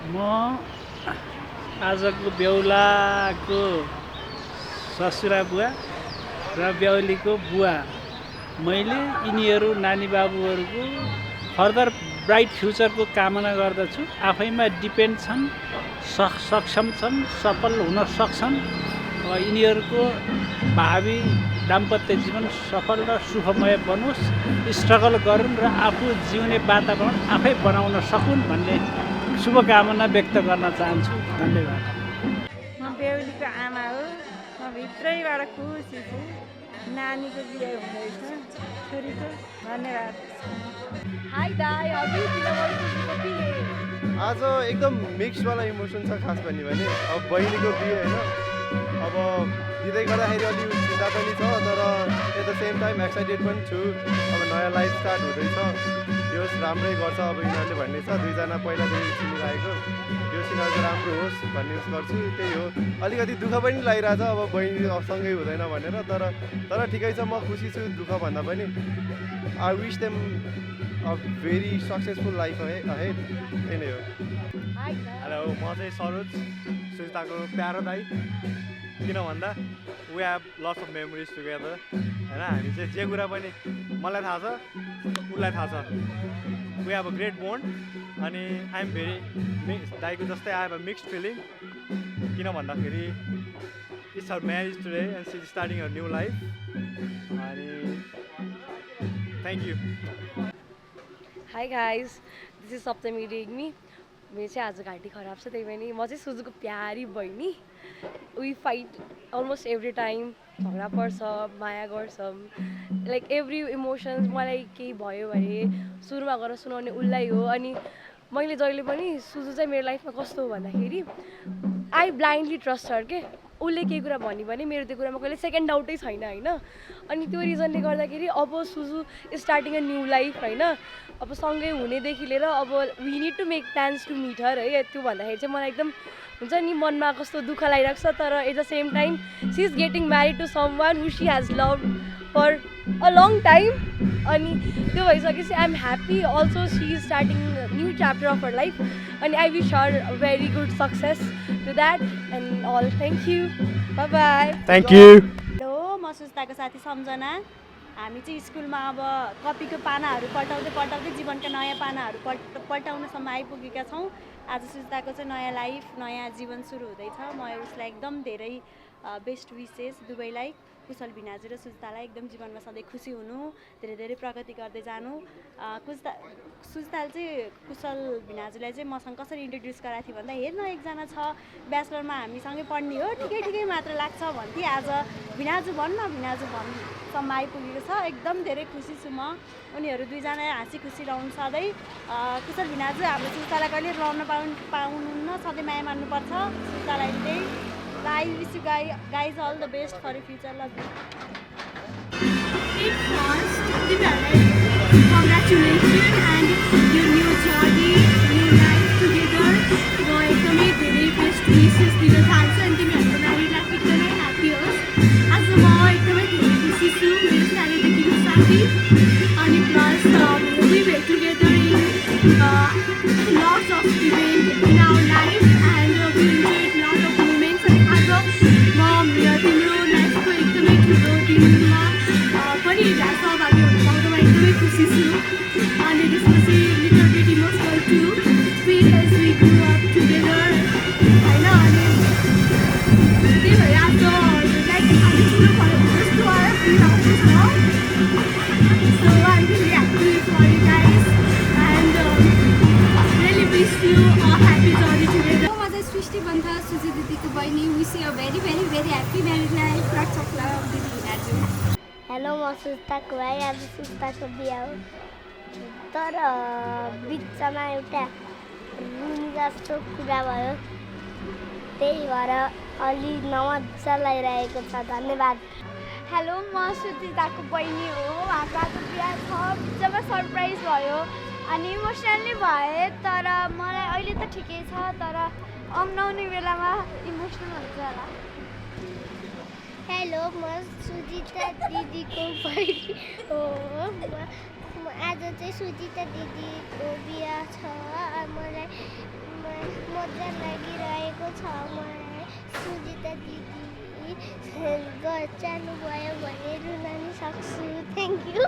म आजको बेहुलाको ससुरा बुवा र बेहुलीको बुवा मैले यिनीहरू नानी बाबुहरूको फर्दर ब्राइट फ्युचरको कामना गर्दछु। आफैमा डिपेन्ड छन्, सक्षम छन्, सफल हुन सक्छन्। यिनीहरूको भावी दाम्पत्य जीवन सफल र सुखमय बनोस्, स्ट्रगल गरून् र आफू जिउने वातावरण आफै बनाउन सकुन् भन्ने शुभकामना व्यक्त गर्न चाहन्छु। धन्यवाद। म बेहुलीको आमा हो। म भित्रैबाट खुसी छु। नानीको बिहे हुँदैछ छोरीको। धन्यवाद। हाई दाई, आज एकदम मिक्सवाला इमोसन छ। खास भन्यो भने अब बहिनीको बिहे होइन, अब दिँदै गर्दाखेरि अलिक चिन्ता पनि छ, तर at the same time excited पनि छु। अब नयाँ लाइफ स्टार्ट हुँदैछ, होस् राम्रै गर्छ। अब यिनीहरूले भन्ने छ दुईजना पहिलादेखि चिनिरहेको, यो यिनीहरूको राम्रो होस् भन्ने उस गर्छु। त्यही हो, अलिकति दुःख पनि लागिरहेछ अब बहिनी सँगै हुँदैन भनेर, तर ठिकै छ। म खुसी छु दुःख भन्दा पनि। I wish them a very successful life ahead. त्यही नै हो। हेलो, म चाहिँ सरोज, सुजिताको प्यारो दाई। किन भन्दा we have lots of memories together होइन। हामी चाहिँ जे कुरा पनि मलाई थाहा छ, उसलाई थाहा छ। We have a great bond. अनि आई एम भेरी दाईको जस्तै I have a mixed feeling. किन भन्दाखेरि it's her marriage today and she is starting a new life. अनि thank you. Hi guys, this is Saptami Regmi. मेरो चाहिँ आज घाँटी खराब छ, त्यही पनि म चाहिँ सुजुको प्यारी बहिनी। We fight almost every time, झगडा पर्छ, माया गर्छौँ। लाइक एभ्री इमोसन्स मलाई केही भयो भने सुरुमा गएर सुनाउने उसलाई हो। अनि मैले जहिले पनि सुजु चाहिँ मेरो लाइफमा कस्तो हो भन्दाखेरि आई ब्लाइन्डली ट्रस्ट हर के। उसले केही कुरा भन्यो भने मेरो त्यो कुरामा कहिले सेकेन्ड डाउटै छैन होइन। अनि त्यो रिजनले गर्दाखेरि अब Suju starting a new life होइन, अब सँगै हुनेदेखि लिएर अब we need to make plans to meet her है। त्यो भन्दाखेरि चाहिँ मलाई एकदम हुन्छ नि मनमा कस्तो दुःख लागिरहेको छ, तर at the same time she is getting married to someone who she has love for a long time. अनि त्यो भइसकेपछि I am happy also. She is starting new chapter of her life. अनि I wish her very good success to that and all. Thank you, bye bye. Thank you. Hello, म सुस्ताको साथी सम्झना। हामी चाहिँ स्कुलमा अब कपीको पानाहरू पल्टाउँदै जीवनका नयाँ पानाहरू पल्टाउनसम्म आइपुगेका छौँ। आज सुस्ताको चाहिँ नयाँ लाइफ, नयाँ जीवन सुरु हुँदैछ। म उसलाई एकदम धेरै बेस्ट विसेस दुवैलाई, कुशल भिनाजु र सुस्तालाई एकदम जीवनमा सधैँ खुसी हुनु, धेरै प्रगति गर्दै जानु। सुस्ताले चाहिँ कुशल भिनाजुलाई चाहिँ मसँग कसरी इन्ट्रोड्युस गराएको थियो भन्दा, हेर्न एकजना छ ब्याचलरमा हामीसँगै पढ्ने हो, ठिकै मात्र लाग्छ भन्थे। आज भिनाजु सम्म आइपुगेको छ। एकदम धेरै खुसी छु म। उनीहरू दुईजना हाँसी खुसी रहनु सधैँ। कुशल भिनाजु हाम्रो सुस्तालाई कहिले रहन पाउनुहुन्न, सधैँ माया मान्नुपर्छ सुस्तालाई त्यही। I wish you guys all the best for your future. Love you. Congratulations and your new journey, new life together. म एकदमै धेरै बेस्ट विसेस दिन चाहन्छु अनि तिमीहरूको नानीलाई एकदमै ह्याप्पी होस्। आज म एकदमै धेरै खुसी छु मेरो सानैदेखिको साथी। अनि plus we were together in lots of events in our life and we enjoyed lot of moments. अनि आज म तिम्रो लाइफको एकदमै ठुलो दिनमा पनि सहभागी हुन पाउँदा म एकदमै खुसी छु। अनि त्यसपछि little bit emotional to feel as we grow up together होइन। अनि त्यही भएर आज लाइक हामी ठुलो भयो जस्तो फिल आउँदैछ। So I am very happy for you guys and really wish you a happy journey together. म चाहिँ सृष्टि बन्थ, सुजी दिदीको बहिनी। Wish you a very happy married life. Lots of love दिदी भिनाजु। हेलो, म सुस्ताको भाइ। आज सुस्ताको बिहा हो, तर बिचमा एउटा रुनी जस्तो कुरा भयो, त्यही भएर अलि नमजा लगाइरहेको छ। धन्यवाद। हेलो, म सुजिताको बहिनी हो। हाम्रो आज बिहा छ, बिचमा सरप्राइज भयो अनि इमोसनली भए, तर मलाई अहिले त ठिकै छ, तर आउनु बेलामा इमोसनल हुन्छ होला। हेलो, म सुजिता दिदीको बहिनी हो। आज चाहिँ सुजिता दिदीको बिहा छ। मजा लागिरहेको छ मलाई सुजिता दिदी जानुभयो भने रुन नि सक्छु थ्याङ्क यू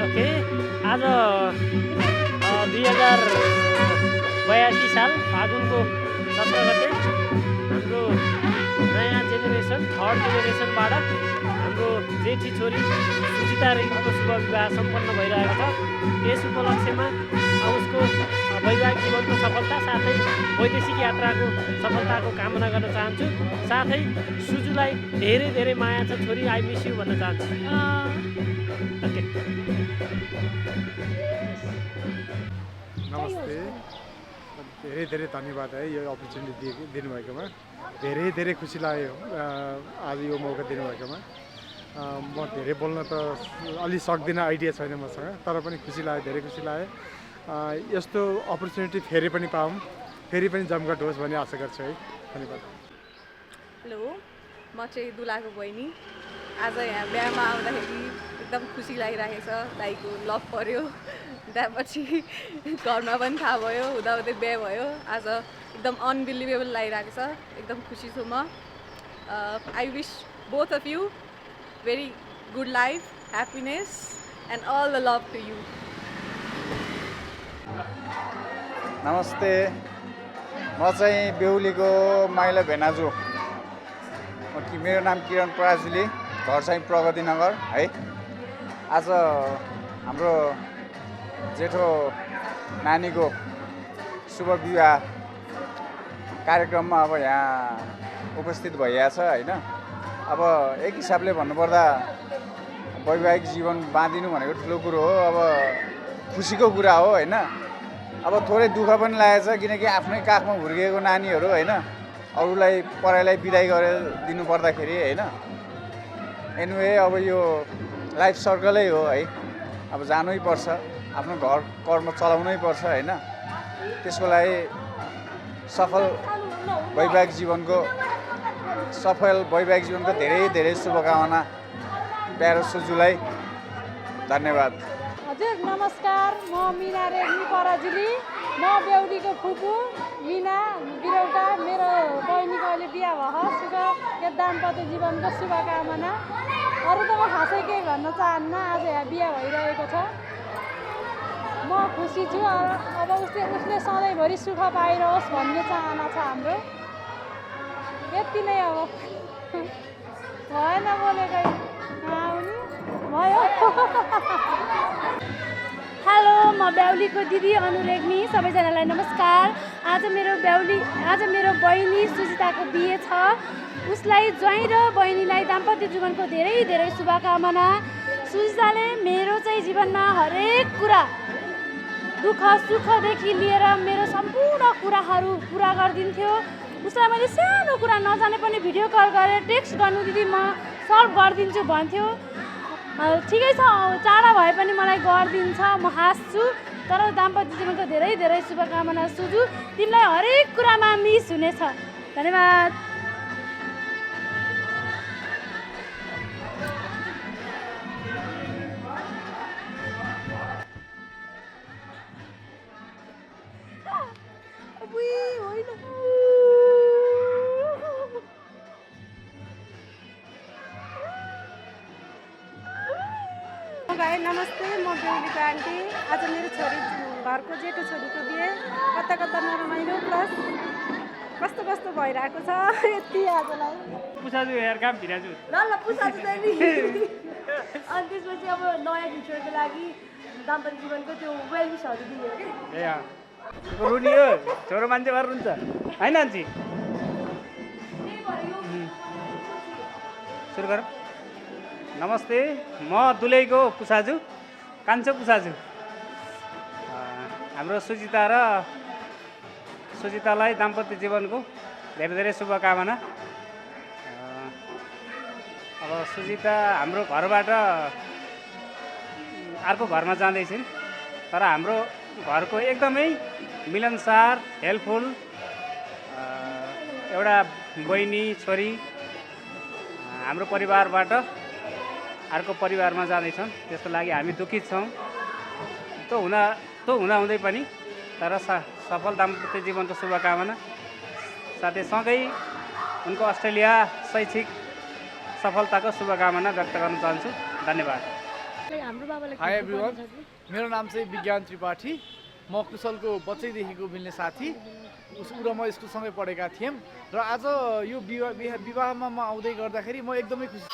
ओके आज 2082 साल फागुनको 17 गते हाम्रो नयाँ जेनेरेसन थर्ड जेनेरेसनबाट हाम्रो जेठी छोरी सुजिता रेग्मीको शुभ विवाह सम्पन्न भइरहेको छ। यस उपलक्ष्यमा उसको वैवाहिक जीवनको सफलता साथै वैदेशिक यात्राको सफलताको कामना गर्न चाहन्छु। साथै सुजुलाई धेरै धेरै माया छ छोरी, आई मिस यु भन्न चाहन्छु। ओके नमस्ते, धेरै धेरै धन्यवाद है यो अपर्च्युनिटी दिनुभएकोमा। धेरै धेरै खुसी लाग्यो आज यो मौका दिनुभएकोमा। म धेरै बोल्न त अलि सक्दिनँ, आइडिया छैन मसँग, तर पनि खुसी लाग्यो, धेरै खुसी लाग्यो। यस्तो अपर्च्युनिटी फेरि पनि पाऊँ, फेरि पनि जमघट होस् भन्ने आशा गर्छु है। धन्यवाद। हेलो, म चाहिँ दुलाको बहिनी। आज यहाँ बिहामा आउँदाखेरि एकदम खुसी लागिरहेको छ। दाइको लभ पर्यो, त्यहाँपछि घरमा पनि थाहा भयो, हुँदाहुँदै बिहा भयो। आज एकदम अनबिलिभेबल लागिरहेको छ, एकदम खुसी छु म। I wish both of you very good life, happiness and all the love to you. नमस्ते, म चाहिँ बेहुलीको माइला भेनाजु। मेरो नाम किरण पराजुली, घर चाहिँ प्रगति नगर है। आज हाम्रो जेठो नानीको शुभ विवाह कार्यक्रममा अब यहाँ उपस्थित भइएको छ होइन। अब एक हिसाबले भन्नुपर्दा वैवाहिक जीवन बाँधिनु भनेको ठुलो कुरो हो, अब खुसीको कुरा हो होइन। अब थोरै दुःख पनि लागेको छ किनकि आफ्नै काखमा हुर्किएको नानीहरू होइन अरूलाई पढाइलाई बिदाई गरेर दिनुपर्दाखेरि होइन। एनिवे अब यो लाइफ सर्कलै हो है, अब जानै पर्छ, आफ्नो घर कर्म चलाउनै पर्छ होइन। त्यसको लागि सफल वैवाहिक जीवनको धेरै धेरै शुभकामना प्यारो सुजुलाई। धन्यवाद। हजुर नमस्कार, म मिना रेग्मी पराजुली। म बेहुलीको फुपू मिना बिरौटा। मेरो बहिनीको अहिले बिहा भयो, सुख यो दाम्पत्य जीवनको शुभकामना। अरू त म खासै केही भन्न चाहन्न, आज यहाँ बिहा भइरहेको छ, म खुसी छु। अब उसले सधैँभरि सुख पाइरहोस् भन्ने चाहना छ हाम्रो। यति नै अब भएन बोलेकै भयो। हेलो, म बेहुलीको दिदी अनु रेग्मी। सबैजनालाई नमस्कार। आज मेरो बहिनी सुजिताको बिहे छ। उसलाई ज्वाइँ र बहिनीलाई दाम्पत्य जीवनको धेरै धेरै शुभकामना। सुजिताले मेरो चाहिँ जीवनमा हरेक कुरा दुःख सुखदेखि लिएर मेरो सम्पूर्ण कुराहरू पुरा गरिदिन्थ्यो। उसलाई मैले सानो कुरा नजाने पनि भिडियो कल गरेर टेक्स्ट गर्नु दिदी म सल्भ गरिदिन्छु भन्थ्यो। ठिकै छ, टाढा भए पनि मलाई गरिदिन्छ, म हाँस्छु। तर दाम्पत्य जीवनको धेरै धेरै शुभकामना सुजु, तिमीलाई हरेक कुरामा मिस हुनेछ। धन्यवाद। भाइ नमस्ते, म बेहुलीको आन्टी। आज मेरो छोरी घरको जेठो छोरीको बिहे कता कता नरमाइलो प्लस कस्तो कस्तो भइरहेको छ यति आजलाई। पुसाजु हेर काम भिराजु ल पुसाजु चाहिँ नि। अनि त्यसपछि अब नयाँ फ्युचरको लागि दाम्पत्य जीवनको त्यो वेल विसहरू दिने हो कि। ए रुनी हो, छोरो मान्छे भएर रुन्छ होइन आन्टी। सुरु गर। नमस्ते, म दुलैको पुसाजु, कान्छो पुसाजु। हाम्रो सुजितालाई दाम्पत्य जीवनको धेरै धेरै शुभकामना। अब सुजिता हाम्रो घरबाट अर्को घरमा जाँदैछिन्, तर हाम्रो घरको एकदमै मिलनसार हेल्पफुल एउटा बहिनी छोरी हाम्रो परिवारबाट अर्को परिवारमा जाँदैछन्। त्यसको लागि हामी दुखित छौँ। त्यो हुँदाहुँदै पनि तर सफल दाम्पत्य जीवनको शुभकामना साथै सँगै उनको अस्ट्रेलिया शैक्षिक सफलताको शुभकामना व्यक्त गर्न चाहन्छु। धन्यवाद। हाई एभ्रिवान, मेरो नाम चाहिँ विज्ञान त्रिपाठी। म कुशलको बच्चैदेखिको मिल्ने साथी। ऊ र म स्कुलसँगै पढेका थियौँ र आज यो विवाहमा म आउँदै गर्दाखेरि म एकदमै खुसी।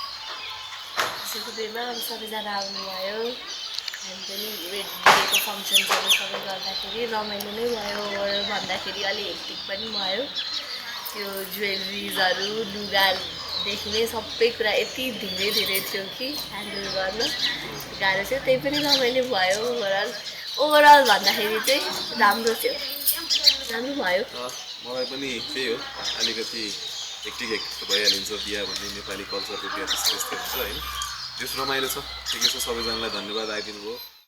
सबैजना आउनुभयो, हामी पनि बिहेको फङ्सन्सहरू सबै गर्दाखेरि रमाइलो नै भयो। ओभरअल भन्दाखेरि अलि हेक्टिक पनि भयो। त्यो ज्वेलरिजहरू लुगादेखि नै सबै कुरा यति धेरै थियो कि ह्यान्डल गर्न गाह्रो थियो। त्यही पनि रमाइलो भयो। ओभरअल भन्दाखेरि चाहिँ राम्रो थियो, राम्रो भयो। मलाई पनि त्यही हो, अलिकति हेक्टिक भइहालिन्छ बिहा भन्ने नेपाली कल्चरको बिहा त्यस्तै हुन्छ होइन। त्यस रमाइलो छ, ठिकै छ। सबैजनालाई धन्यवाद आइदिनु भयो।